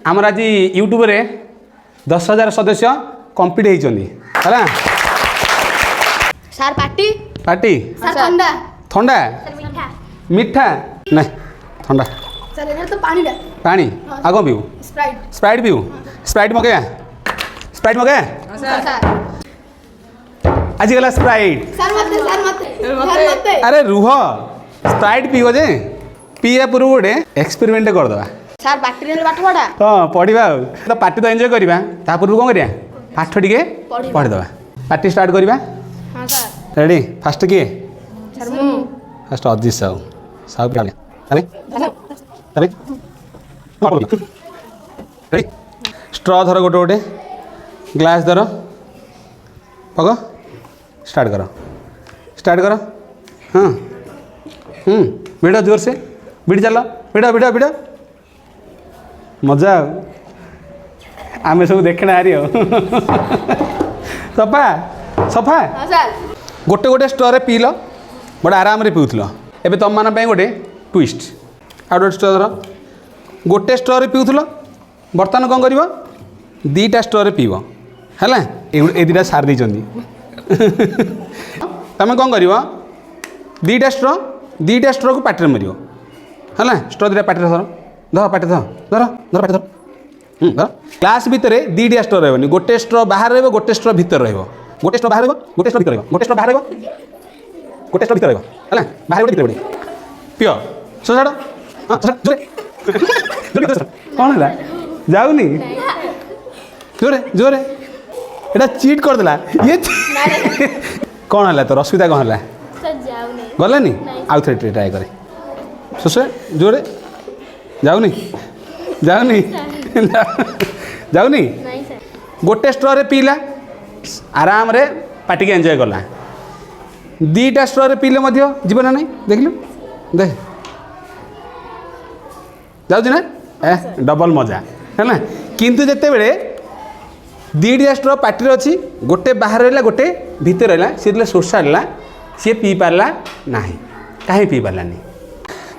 ଆମର ଆଜି ୟୁଟ୍ୟୁବରେ 10,000 ସଦସ୍ୟ କମ୍ପ୍ଲିଟ୍ ହେଇଛନ୍ତି ହେଲା। ସାର୍, ପାଟି। ପାର୍ଟି। ସାର୍, ଥଣ୍ଡା। ଥଣ୍ଡା। ସାର୍, ମିଠା। ମିଠା ନାଇଁ, ଥଣ୍ଡା। ସାର୍, ଏଇଟା ତ ପାଣିଟା। ପାଣି। ଆଉ କ'ଣ ପିଇବୁ? ସ୍ପ୍ରାଇଟ୍। ସ୍ପ୍ରାଇଟ୍ ପିଇବୁ? ସ୍ପ୍ରାଇଟ୍ ମଗେଇବା, ସ୍ପ୍ରାଇଟ୍ ମଗେଇବା। ସାର୍। ଆଜି ଗଲା ସ୍ପ୍ରାଇଟ୍। ସାର୍, ମତେ, ସାର୍, ମତେ, ସାର୍, ମତେ। ଆରେ ରୁହ, ସ୍ପ୍ରାଇଟ୍ ପିଇବ ଯେ ପିଇବା ପୂର୍ବରୁ ଗୋଟେ ଏକ୍ସପେରିମେଣ୍ଟ କରିଦେବା। ସାର୍, ପାଟିରେ ହେଲେ ପାଠ ପଢ଼ା। ହଁ, ପଢ଼ିବା। ଆଉ ତ ପାର୍ଟି ତ ଏନ୍ଜୟ କରିବା, ତା ପୂର୍ବରୁ କ'ଣ କରିବା? ପାଠ ଟିକେ ପଢ଼ିବା। ପଢ଼ିଦେବା। ପାର୍ଟି ଷ୍ଟାର୍ଟ କରିବା। ହଁ ସାର୍। ରେଡ଼ି? ଫାଷ୍ଟ କିଏ? ସାର୍, ମୁଁ। First Ajit Sahu. Sahu, ready? Straw ଧର, ଗୋଟେ ଗୋଟେ ଗ୍ଲାସ୍ ଧର, ପକ, ଷ୍ଟାର୍ଟ କର, ଷ୍ଟାର୍ଟ କର। ହଁ, ହୁଁ, ଭିଡ଼, ଜୋରସେ ଭିଡ଼ି ଚାଲ, ଭିଡ଼, ଭିଡ଼, ଭିଡ଼। ମଜା। ଆଉ ଆମେ ସବୁ ଦେଖିଣା ହାରି। ଆଉ ସଫା, ସଫା। ହଁ ସାର୍। ଗୋଟେ ଗୋଟେ ଷ୍ଟ୍ରରେ ପିଇଲ, ବଡ଼ ଆରାମରେ ପିଉଥିଲ। ଏବେ ତୁମମାନଙ୍କ ପାଇଁ ଗୋଟେ ଟୁଇଷ୍ଟ। ଆଉ ଗୋଟେ ଷ୍ଟ୍ର ଧର। ଗୋଟେ ଷ୍ଟ୍ରରେ ପିଉଥିଲ, ବର୍ତ୍ତମାନ କ'ଣ କରିବ? ଦୁଇଟା ଷ୍ଟ୍ରରେ ପିଇବ। ହେଲା, ଏ ଦୁଇଟା ସାର୍ ଦେଇଛନ୍ତି। ତୁମେ କ'ଣ କରିବ? ଦୁଇଟା ଷ୍ଟ୍ର, ଦୁଇଟା ଷ୍ଟ୍ରକୁ ପାଟିରେ ମାରିବ। ହେଲା, ଷ୍ଟ୍ର ଦୁଇଟା ପାଟିରେ ଧର, ଧର, ପାଟିରେ ଧର, ଧର, ଧର, ପାଟିରେ ଧର। ହୁଁ, ଧର। ଗ୍ଲାସ୍ ଭିତରେ ଦୁଇଟା ଷ୍ଟ୍ର ରହିବନି। ଗୋଟେ ଷ୍ଟ୍ର ବାହାରେ ରହିବ, ଗୋଟେ ଷ୍ଟ୍ର ଭିତରେ ରହିବ। ଗୋଟେ ଷ୍ଟ୍ର ବାହାରେ ରହିବ, ଗୋଟେ ଷ୍ଟ୍ର ଭିତରେ ରହିବ। ଗୋଟେ ଷ୍ଟ୍ର ବାହାରେ ରହିବ, ଗୋଟେ ଷ୍ଟ୍ର ଭିତରେ ରହିବ। ହେଲା, ବାହାରେ ଗୋଟେ, ଭିତରେ ଗୋଟେ। ପିଅ। ଛାଡ଼, ହଁ, ଜୋରେ, ଜୋରେ, ଜୋରେ। କ'ଣ ହେଲା? ଯାଉନି? ଜୋରେ, ଜୋରେ। ଏଇଟା ଚିଟ୍ କରିଦେଲା ଇଏ। କ'ଣ ହେଲା? ତୋର ଅସୁବିଧା କ'ଣ ହେଲା? ସାର୍, ଯାଉନି। ଗଲାନି? ଆଉ ଥରେ ଟିକେ ଟ୍ରାଏ କରେ। ଶୋଷ, ଜୋରେ। ଯାଉନି, ଯାଉନି, ଯାଉନି। ନାଇଁ ସାର୍। ଗୋଟେ ଷ୍ଟ୍ରରେ ପିଇଲା, ଆରାମରେ ପାଟିକି ଏନ୍ଜୟ କଲା। ଦୁଇଟା ଷ୍ଟ୍ରରେ ପିଇଲେ ମଧ୍ୟ ଯିବ ନା ନାହିଁ? ଦେଖିଲୁ, ଦେଖ, ଯାଉଛି ନା? ଏ ଡବଲ ମଜା ହେଲା। କିନ୍ତୁ ଯେତେବେଳେ ଦୁଇଟା ଷ୍ଟ୍ର ପାଟିରେ ଅଛି, ଗୋଟେ ବାହାରେ ରହିଲା, ଗୋଟେ ଭିତରେ ରହିଲା, ସିଏ ଯେତେବେଳେ ଶୋଷାଡ଼ିଲା, ସିଏ ପିଇ ପାରିଲା ନାହିଁ। କାହିଁ ପିଇ ପାରିଲାନି?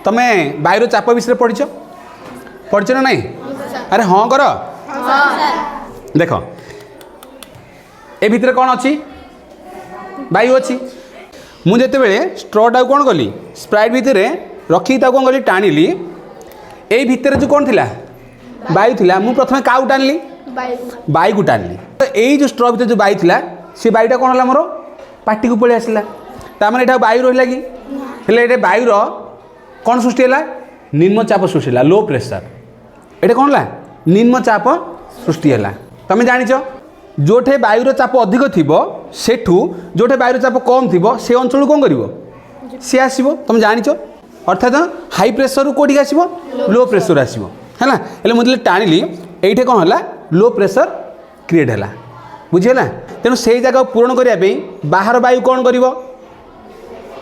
ତମେ ବାୟୁର ଚାପ ବିଷୟରେ ପଢ଼ିଛ, ପଢ଼ିଛ ନା ନାହିଁ? ଆରେ ହଁ କର। ଦେଖ, ଏ ଭିତରେ କ'ଣ ଅଛି? ବାୟୁ ଅଛି। ମୁଁ ଯେତେବେଳେ ଷ୍ଟ୍ରଟାକୁ କ'ଣ କଲି, ସ୍ପ୍ରାଇଟ୍ ଭିତରେ ରଖିକି ତାକୁ କ'ଣ କଲି, ଟାଣିଲି। ଏଇ ଭିତରେ ଯେଉଁ କ'ଣ ଥିଲା? ବାୟୁ ଥିଲା। ମୁଁ ପ୍ରଥମେ କାହାକୁ ଟାଣିଲି? ବାୟୁକୁ ଟାଣିଲି। ତ ଏଇ ଯେଉଁ ଷ୍ଟ୍ର ଭିତରେ ଯେଉଁ ବାୟୁ ଥିଲା, ସେ ବାୟୁଟା କ'ଣ ହେଲା? ମୋର ପାଟିକୁ ପଳେଇ ଆସିଲା। ତାମାନେ ଏଇଟା ବାୟୁ ରହିଲା କି? ହେଲେ ଏଇଟା ବାୟୁର କ'ଣ ସୃଷ୍ଟି ହେଲା? ନିମ୍ନଚାପ ସୃଷ୍ଟି ହେଲା, ଲୋ ପ୍ରେସର। ଏଇଟା କ'ଣ ହେଲା? ନିମ୍ନଚାପ ସୃଷ୍ଟି ହେଲା। ତମେ ଜାଣିଛ, ଯେଉଁଠି ବାୟୁର ଚାପ ଅଧିକ ଥିବ, ସେଠୁ ଯେଉଁଠି ବାୟୁର ଚାପ କମ୍ ଥିବ, ସେ ଅଞ୍ଚଳକୁ କ'ଣ କରିବ? ସିଏ ଆସିବ। ତମେ ଜାଣିଛ, ଅର୍ଥାତ୍ ହାଇ ପ୍ରେସରରୁ କେଉଁଠିକି ଆସିବ? ଲୋ ପ୍ରେସର ଆସିବ। ହେଲା, ହେଲେ ମୁଁ ଯେତେବେଳେ ଟାଣିଲି, ଏଇଠି କ'ଣ ହେଲା? ଲୋ ପ୍ରେସର କ୍ରିଏଟ୍ ହେଲା। ବୁଝିହେଲା? ତେଣୁ ସେଇ ଜାଗାକୁ ପୂରଣ କରିବା ପାଇଁ ବାହାର ବାୟୁ କ'ଣ କରିବ?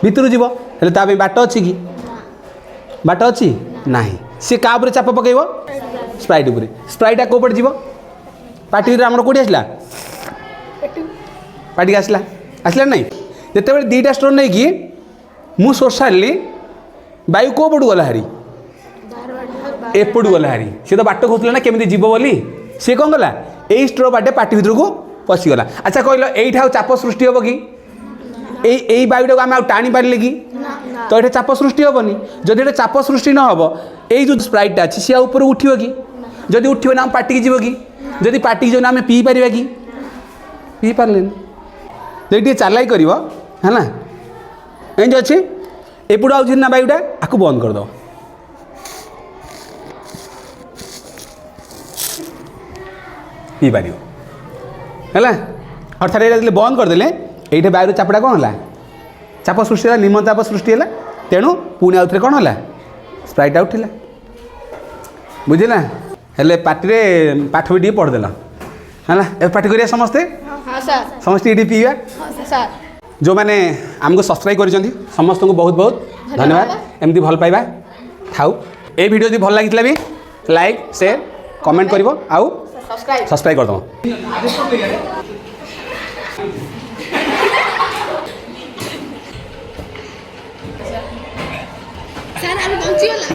ଭିତରୁ ଯିବ। ହେଲେ ତା ପାଇଁ ବାଟ ଅଛି କି? ବାଟ ଅଛି ନାହିଁ। ସିଏ କାହା ଉପରେ ଚାପ ପକାଇବ? ସ୍ପ୍ରାଇଟ୍ ଉପରେ। ସ୍ପ୍ରାଇଟ୍ଟା କେଉଁ ପଟେ ଯିବ? ପାଟିରେ ଆମର କେଉଁଠି ଆସିଲା? ପାଟିକି ଆସିଲା। ଆସିଲା ନାହିଁ? ଯେତେବେଳେ ଦୁଇଟା ଷ୍ଟ୍ର ନେଇକି ମୁଁ ଶୋଷାଡ଼ିଲି, ବାୟୁ କେଉଁ ପଟୁ ଗଲା ହାରି? ଏପଟୁ ଗଲା ହାରି। ସିଏ ତ ବାଟ ଖୋଜୁଥିଲା ନା କେମିତି ଯିବ ବୋଲି। ସିଏ କ'ଣ କଲା? ଏଇ ଷ୍ଟ୍ର ବାଟେ ପାଟି ଭିତରକୁ ପଶିଗଲା। ଆଚ୍ଛା କହିଲ, ଏଇଠି ଆଉ ଚାପ ସୃଷ୍ଟି ହେବ କି? ଏଇ ବାୟୁଟାକୁ ଆମେ ଆଉ ଟାଣି ପାରିଲେ କି? ତ ଏଠି ଚାପ ସୃଷ୍ଟି ହେବନି। ଯଦି ଏଠି ଚାପ ସୃଷ୍ଟି ନ ହେବ, ଏଇ ଯେଉଁ ସ୍ପ୍ରାଇଟ୍ଟା ଅଛି, ସିଏ ଆଉ ଉପରକୁ ଉଠିବ କି? ଯଦି ଉଠିବ ନା, ଆମ ପାଟିକି ଯିବ କି? ଯଦି ପାଟିକି ଯିବ ନା, ଆମେ ପିଇ ପାରିବା କି? ପିଇ ପାରିଲେନି। ଯଦି ଟିକେ ଚାଲାଇ କରିବ, ହେଲା, ଏମିତି ଅଛି, ଏପଟୁ ଆଉଛି ନା ବାୟୁଟା, ଆକୁ ବନ୍ଦ କରିଦେବ, ପିଇପାରିବ। ହେଲା, ଅର୍ଥାତ୍ ଏଇଟା ଯେତେବେଳେ ବନ୍ଦ କରିଦେଲେ, ଏଇଠି ବାୟୁର ଚାପଟା କ'ଣ ହେଲା? ଚାପ ସୃଷ୍ଟି ହେଲା, ନିମ୍ନ ଚାପ ସୃଷ୍ଟି ହେଲା। ତେଣୁ ପୁଣି ଆଉଥରେ କ'ଣ ହେଲା? ସ୍ପ୍ରାଇଟ୍ଟା ଉଠିଲା। ବୁଝିଲା? ହେଲେ ପାଟିରେ ପାଠ ବି ଟିକେ ପଢ଼ିଦେଲ। ହେଲା, ଏବେ ପାଟି କରିବା ସମସ୍ତେ। ହଁ ସାର୍। ସମସ୍ତେ ଏଇଠି ପିଇବା। ହଁ ସାର୍। ଯେଉଁମାନେ ଆମକୁ ସବସ୍କ୍ରାଇବ୍ କରିଛନ୍ତି, ସମସ୍ତଙ୍କୁ ବହୁତ ବହୁତ ଧନ୍ୟବାଦ। ଏମିତି ଭଲ ପାଇବା ଥାଉ। ଏଇ ଭିଡ଼ିଓ ଯଦି ଭଲ ଲାଗିଥିଲା ବି ଲାଇକ୍, ସେୟାର, କମେଣ୍ଟ କରିବ ଆଉ ସବସ୍କ୍ରାଇବ୍। ସବସ୍କ୍ରାଇବ୍ କରିଦେବ। ସାର୍, ଆମେ ବଞ୍ଚିଗଲା।